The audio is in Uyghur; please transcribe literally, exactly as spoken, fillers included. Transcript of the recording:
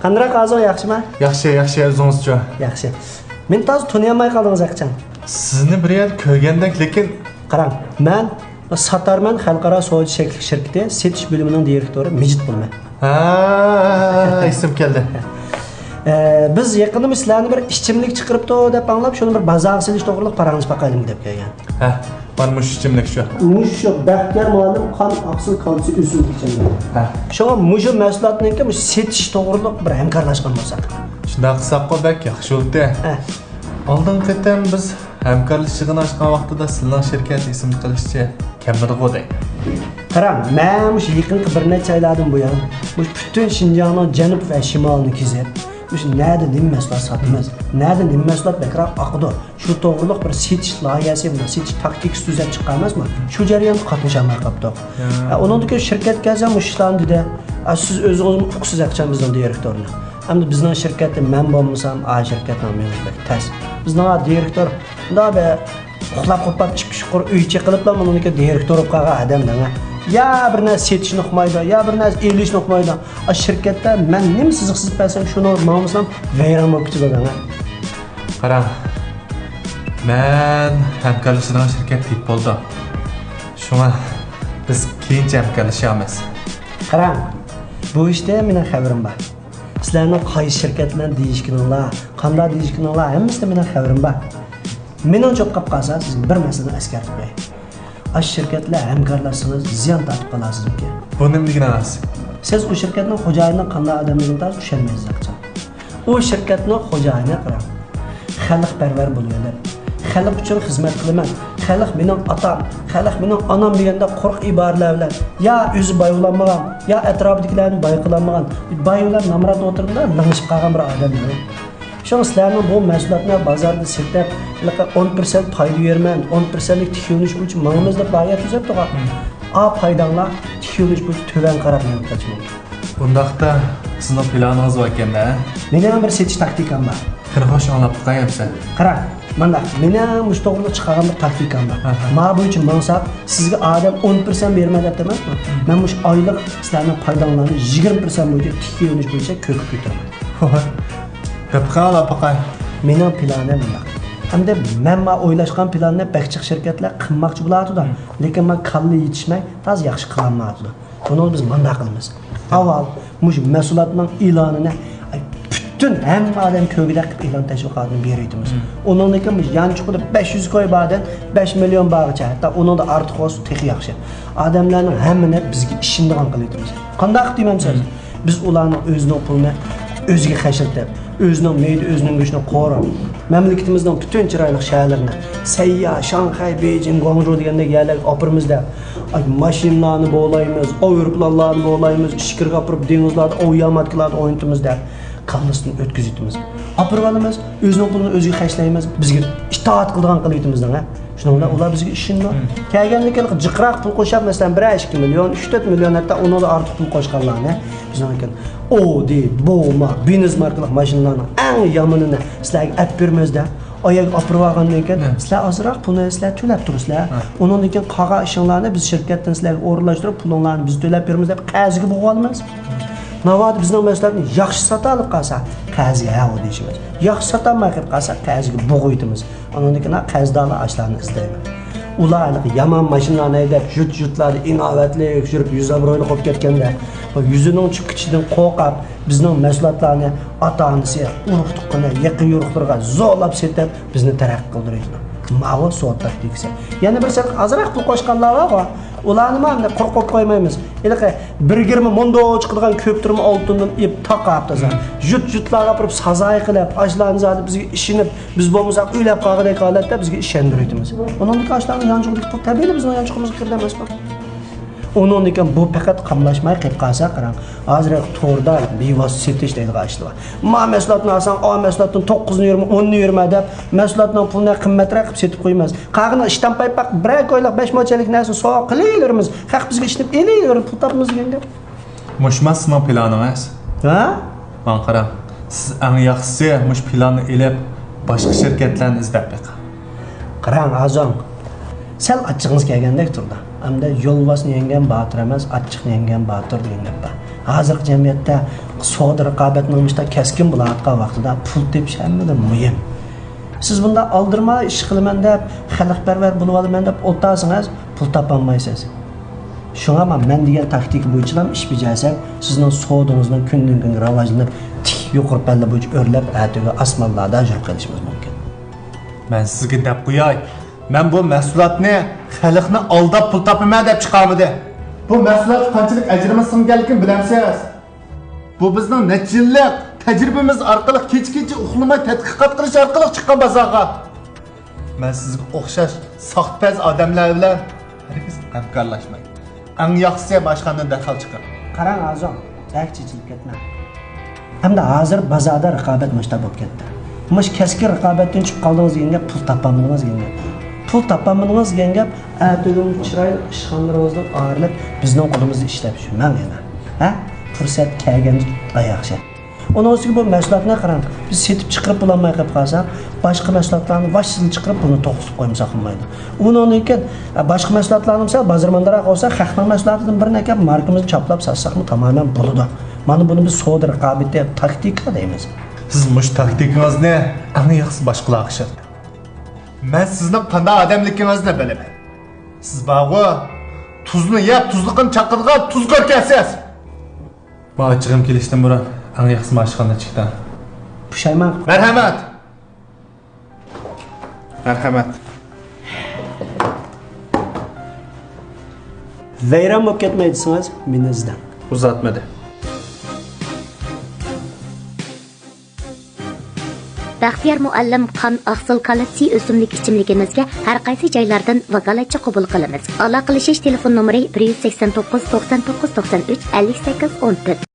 قانداق ھالىڭىز، ياخشىمۇ؟ ياخشى، ياخشى، ئۆزىڭىزچۇ؟ ياخشى. مېنى تازا تونۇيالماي قالدىڭىز ھەقىچان. سىزنى بىر يەردە كۆرگەندەك، لېكىن. قاراڭ، مەن ساتارمەن خەلقئارا سودا چەكلىك شىركىتى سېتىش بۆلۈمىنىڭ دىرېكتورى مىجىت بولىمەن. ھە، ئېسىمگە كەلدى. ئە، بىز يېقىندا سىلەرنى بىر ئىچىملىك چىقىرىپتۇ دەپ ئاڭلاپ، شۇنى بىر بازارغا سېلىش توغرىلىق پاراڭلىشىپ باقايلىمۇ دەپ كەلگەن. ھە، مانا مۇشۇ ئىچىملىك شۇ. مۇشۇ بەختىيار مۇئەللىم قان ئاقسىل كالتسىي ئۆسۈملۈك ئىچىملىكى. ھە. شۇڭا مۇشۇ مەھسۇلاتنىڭكى مۇشۇ سېتىش توغرىلىق بىر ھەمكارلاشقان بولساق. شۇنداق قىلساققۇ بەك ياخشى بولدى. ھە. ئالدىنقى قېتىم بىز ھەمكارلىشىش يىغىنى ئاچقان ۋاقتىدا سىلىنىڭ شىركەت ئېسىمگە قېلىشىچە كەممىدىغۇ دەيمەن. قاراڭ، مەن مۇشۇ يېقىنقى بىر نەچچە ئايلاردىن بۇيان مۇشۇ پۈتۈن شىنجاڭنىڭ جەنۇب ۋە شىمالىنى كېزىپ، مۇشۇ نەدە نېمە مەھسۇلات ساتىمىز، نەدە نېمە مەھسۇلات بەكرەك ئاقىدۇ، شۇ توغرىلىق بىر سېتىش لايىھەسى، بىر سېتىش تاكتىكىسى تۈزەپ چىققان ئەمەسمۇ؟ شۇ جەرياندا قاتنىشالماي قاپتۇق. يا. ئە، ئۇنىڭدىن كېيىن شىركەتكە كەلسەم مۇشۇ ئىشلارنى دېدى. ئە، سىز ئۆزىڭىزمۇ ئۇقىسىز ھەقىچان بىزنىڭ دىرېكتورنى. ئەمدى بىزنىڭ شىركەتتە مەن بولمىسام، ئا شىركەتنىڭ مېڭىشى بەك تەس. بىزنىڭ ئا دىرېكتور مۇنداق بىر ئۇخلاپ قوپاپ ئىككى ئۈچ قۇر ئۆي چېقىلىپلا مۇنىڭدىكى دىرېكتور بولۇپ قالغان ئادەم دەڭە. يا بىر نەرسە سېتىشنى ئۇقمايدۇ، يا بىر نەرسە ئېلىشنى ئۇقمايدۇ. ئا شىركەتتە مەن نېمە سىزىق سىزىپ بەرسەم، شۇنى ماڭمىسام ۋەيران بولۇپ كېتىدۇ دەڭە. قاراڭ، مەن ھەمكارلىشىدىغان شىركەت تېپىپ بولدۇم. شۇڭا بىز كېيىنچە ھەمكارلىشامىز. قاراڭ، بۇ ئىشتىن مېنىڭ خەۋىرىم بار. سىلەرنىڭ قايسى شىركەت بىلەن دېيىشكىنىڭلار، قانداق دېيىشكىنىڭلار ھەممىسىدىن مېنىڭ خەۋىرىم بار. مېنىڭ چوتقاپ قالسا، سىزگە بىر مەسىلىنى ئەسكەرتىپ قوياي. ئاشۇ شىركەت بىلەن ھەمكارلاشسىڭىز زىيان تارتىپ قالارسىزمىكىن؟ بۇ نېمە دېگىنىڭىز؟ سىز ئۇ شىركەتنىڭ خوجايىنىنىڭ قانداق ئادەملىكىنى تازا چۈشەنمەيسىز ھەقىچان. ئۇ شىركەتنىڭ خوجايىنى قاراڭ، خەلقپەرۋەر بولۇۋېلىپ، خەلق ئۈچۈن خىزمەت قىلىمەن، خەلق مېنىڭ ئاتام، خەلق مېنىڭ ئانام دېگەندەك قۇرۇق ئىبارىلەر بىلەن يا ئۆزى باي بولالمىغان، يا ئەتراپىدىكىلەرنى باي قىلالمىغان، باي بىلەن نامرات ئوتتۇرىدا لىڭشىپ قالغان بىر ئادەم. شۇڭا سىلەرنىڭ بۇ مەھسۇلاتنى بازاردا سېتىپ، ھېلىقى ئون پىرسەنت پايدا بېرىمەن، ئون پىرسەنتلىك تىكلىنىش بويىچە ماڭىمىز دەپ لايىھە تۈزەپتىغۇ. مم. ئا پايداڭلار تىكلىنىش بويىچە تۆۋەن قاراپ مېڭىپ قېلىشى مۇمكىن. ئۇنداقتا سىزنىڭ پىلانىڭىز بار ئىكەن-دە؟ مېنىڭ بىر سېتىش تاكتىكام بار. قېنى خوش، ئاڭلاپ باقاي ئەمسە. قاراڭ، مانداق، مېنىڭ مۇشۇ توغرىلىق چىقارغان بىر تاكتىكام بار. ئاھا. ما بويىچە ماڭساق، سىزگە ئادەم ئون پىرسەنت بېرىمەن دەپتۇ ئەمەسمۇ؟ مم. مەن مۇشۇ ئايلىق سىلەرنىڭ پايداڭلارنى يىگىرمە پىرسەنت بويىچە تىكلىنىش بويىچە كۆكۈپ كۆتۈرىمەن. ھوي، كۆپ قىلىڭ ئاپىقاي. مېنىڭ پىلانىم مۇنداق. ئەمدى مەن ما ئويلاشقان پىلاننى بەك جىق شىركەتلەر قىلماقچى بولاتىدۇ. مم. لېكىن ماڭا كاللا يېتىشمەي، تازا ياخشى قىلالمايۋاتىدۇ. بۇنى بىز مانداق قىلىمىز. ئاۋۋال مۇشۇ مەھسۇلاتنىڭ ئېلانىنى، ئاي، پۈتۈن ھەممە ئادەم كۆرگۈدەك قىلىپ ئېلان تەشۋىقاتىنى بېرىۋېتىمىز. مم. ئۇنىڭدىن كېيىن مۇشۇ يانچۇقىدا بەش يۈز كوي باردىن بەش مىليون بارغىچە، ھەتتا ئۇنىڭدا ئارتۇق بولسا تېخى ياخشى. ئادەملەرنىڭ ھەممىنى بىزگە ئىشىنىدىغان قىلىۋېتىمىز. قانداق قىلىپ دېمەمسىز؟ مم. بىز ئۇلارنىڭ ئۆزىنىڭ پۇلىنى ئۆزىگە خەجلىتىپ، ئۆزىنىڭ مېيىدە ئۆزىنىڭ گۆشىنى قورۇپ، مەملىكىتىمىزنىڭ پۈتۈن چىرايلىق شەھەرلىرىنى، سەييار، شاڭخەي، بېيجىڭ، گۇاڭژۇ دېگەندەك يەرلەرگە ئاپىرىمىز دەپ، ئاي، ماشىنىلارنى بولايمىز، ئايروپىلانلارنى بولايمىز، ئىچكىرىگە ئاپىرىپ دېڭىزلاردا ئوۋ ياماتكىلاردا ئوينىتىمىز دەپ، كاللىسىدىن ئۆتكۈزۈۋېتىمىز. ئاپىرىۋالىمىز، ئۆزىنىڭ پۇلىنى ئۆزىگە خەجلەيمىز، بىزگە ئىتائەت قىلىدىغان قىلىۋېتىمىز دەڭە. شۇنىڭ بىلەن ئۇلار بىزگە ئىشىنىدۇ. مم. كەلگەندىن كېيىن جىقراق پۇل قوشۇپ، مەسىلەن، بىرەر ئىككى مىليون، ئۈچ تۆت مىليون، ھەتتا ئۇنىڭدىن ئارتۇق پۇل قوشقانلارنى بىزنىڭ ئۇدى، بوما، بېنز ماركىلىق ماشىنىلارنىڭ ئەڭ يامىنىنى سىلەرگە ئەپ بېرىمىز دە. ئاياغ ئاپىرىۋالغاندىن كېيىن، ھە، سىلەر ئازراق پۇلنى سىلەر تۆلەپ تۇرىسىلەر. ھە. ئۇنىڭدىن كېيىن قالغان ئىشىڭلارنى بىز شىركەتتىن سىلەرگە ئورۇنلاشتۇرۇپ، پۇلۇڭلارنى بىز تۆلەپ بېرىمىز دەپ قەرزگە بوغۇۋالىمىز. ناۋادا بىزنىڭ مەھسۇلاتنى ياخشى ساتالىپ قالسا، قەرزگە ھەۋۇ دېيىشىمىز. ياخشى ساتالماي قېلىپ قالسا، قەرزگە بوغۇۋېتىمىز. ئۇنىڭدىن كېيىن قەرزدارلار ئاشۇلارنى ئىزدەيدۇ. ئۇلار ھېلىقى يامان ماشىنىلارنى ھەيدەپ، يۇرت-يۇرتلاردا ئىناۋەتلىك يۈرۈپ، يۈز ئابرۇيلۇق بولۇپ كەتكەندە، يۈزىنىڭ چۈككىچىدىن قورقۇپ، بىزنىڭ مەھسۇلاتلارنى ئاتا-ئانىسى، ئۇرۇق-تۇغقىنى، يېقىن-يورۇقلىرىغا زورلاپ سېتىپ، بىزنى تەرەققىي قىلدۇرىدۇ. ماۋۇ سودا تاكتىكىسى. يەنە بىر سەل ئازراق پۇل قوشقانلار بارغۇ، ئۇلارنىمۇ ئەمدى قۇرۇق قويۇپ قويمايمىز. ھېلىقى بىر گىرىمى مۇنداق چىقىدىغان كۆپتۈرمە ئالتۇندىن ئېلىپ تاقاپ تازا، يۇرت-يۇرتلارغا ئاپىرىپ سازاي قىلىپ، ئاشۇلارنى زادى بىزگە ئىشىنىپ، بىز بولمىساق ئۆيلەپ قالغۇدەك ھالەتتە بىزگە ئىشەندۈرۈۋېتىمىز. ئۇنىڭدىن كېيىن ئاشۇلارنىڭ يانچۇقىدىكى پۇل تەبىئىيلا بىزنىڭ يانچۇقىمىزغا كىرىدۇ ئەمەسمۇ؟ ئۇنىڭدىن كېيىن بۇ پەقەت قاملاشماي قېلىپ قالسا، قاراڭ، ھازىر توردا بىۋاسىتە سېتىش دەيدىغان ئىشلار بار. ما مەھسۇلاتنى ئالساڭ، ئا مەھسۇلاتتىن توققۇزنى يۈرمە، ئوننى يۈرمە دەپ، مەھسۇلاتنىڭ پۇلىنى قىممەترەك قىلىپ سېتىپ قويىمىز. قالغىنى ئىشتان پايپاق بىرەر كويلۇق بەش مو چەكلىك نەرسىنى سوۋغا قىلىۋېرىمىز. خەق بىزگە ئىشلەپ ئېلىۋېرىدۇ، پۇل تاپىمىز دېگەن گەپ. مۇشۇما سىزنىڭ پىلانىڭىز؟ ھە؟ ماڭا قاراڭ، سىز ئەڭ ياخشىسى مۇشۇ پىلاننى ئېلىپ، باشقا شىركەتلەرنى ئىزدەپ بېقىڭ. قاراڭ، ئازاڭ، سەل ئاچچىقىڭىز كەلگەندەك تۇرىدۇ. ئەمدى يولۋاسنى يەڭگەن باتۇر ئەمەس، ئاچچىقنى يەڭگەن باتۇر دېگەن گەپ بار. ھازىرقى جەمئىيەتتە سودا رىقابەتنىڭ مۇشۇنداق كەسكىن بولۇۋاتقان ۋاقتىدا پۇل تېپىش ھەممىدىن مۇھىم. سىز بۇنداق ئالدىرىماي ئىش قىلىمەن دەپ، خەلقپەرۋەر بولۇۋالىمەن دەپ ئولتۇرسىڭىز، پۇل تاپالمايسىز. شۇڭا مەن دېگەن تاكتىكا بويىچىلا ئىش بېجەرسەڭ، سىزنىڭ سودىڭىزنىڭ كۈندىن-كۈنگە راۋاجلىنىپ، تىك يۇقىرى پەللە بويىچە ئۆرلەپ، ئەتىگە ئاسمانلاردا يۈرۈپ قېلىشىڭىز مۇمكىن. مەن سىزگە دەپ قوياي، مەن بۇ مەھسۇلاتنى خەلقنى ئالداپ پۇل تاپىمەن دەپ چىقارمىدىم. بۇ مەھسۇلاتقا قانچىلىك ئەجرىمىز سىڭگەنلىكىنى بىلەمسىز؟ بۇ بىزنىڭ نەچچە يىللىق تەجرىبىمىز ئارقىلىق، كېچە-كېچە ئۇخلىماي تەتقىقات قىلىش ئارقىلىق چىققان بازارغا. مەن سىزگە ئوخشاش ساختىپەز ئادەملەر بىلەن ھەرگىز ھەمكارلاشماڭ. ئەڭ ياخشىسى باشقاندىن دەرھال چىقىڭ. قاراڭ ھازىر، بەك چېچىلىپ كەتمەڭ. ھەمدە ھازىر بازاردا رىقابەت مۇشۇنداق بولۇپ كەتتى. مۇشۇ كەسكىن رىقابەتتىن چۈشۈپ قالدىڭىز دېگەن گەپ، پۇل تاپالمىدىڭىز دېگەن گەپ. پۇل تاپالمىدىڭىز دېگەن گەپ، ئەتىگۈن چىرايلىق ئىشخانىلىرىڭىزدىن ئايرىلىپ، بىزنىڭ قولىمىزدا ئىشلەپ يۈرمەڭ يەنە. ھە؟ پۇرسەت كەلگەندە ئاياغ شەت. ئۇنىڭ ئۈستىگە بۇ مەھسۇلاتنى قاراڭ، بىز سېتىپ چىقىرىپ بولالماي قېلىپ قالساق، باشقا مەھسۇلاتلارنى ۋاجسىزلا چىقىرىپ، بۇنى توختىتىپ قويمىساق بولمايدۇ. ئۇنىڭدىن كېيىن، ئە، باشقا مەھسۇلاتلارنى، مىسال، بازىرى مۇندىراق بولسا، خەقنىڭ مەھسۇلاتىدىن بىرنى ئەكەپ، ماركىمىزنى چاپلاپ ساتساقمۇ تامامەن بولىدۇ. مانا بۇنى بىز سودا رىقابىتى تاكتىكا دەيمىز. سىز مۇشۇ تاكتىكىڭىزنى ئەڭ ياخشىسى باشقىلارغا ئىشلىتىڭ. مەن سىزنىڭ قانداق ئادەملىكىڭىزنى بىلىمەن. سىز بارغۇ، تۇزنى يەپ، تۇزلۇقىنى چاقىدىغان تۇزكور ئىكەنسىز. ماۋۇ چىقىم كېلىشتىن بۇرۇن ئەڭ ياخشىسى مانا ئىشخانىدىن چىقىڭ. پۇشايمان. مەرھەمەت. مەرھەمەت. ۋەيران بولۇپ كەتمەي دېسىڭىز، مېنى ئىزدەڭ. ئۇزاتمىدى. بەختىيار مۇئەللىم قان ئاقسىل كالتسىي ئۆسۈملۈك ئىچىملىكىمىزگە ھەر قايسى جايلاردىن ۋاكالەتچى قوبۇل قىلىمىز. ئالاقىلىشىش تېلېفون نومۇرى: بىر يۈز سەكسەن توققۇز، توقسان توققۇز، توقسان ئۈچ، ئەللىك سەككىز، ئون تۆت.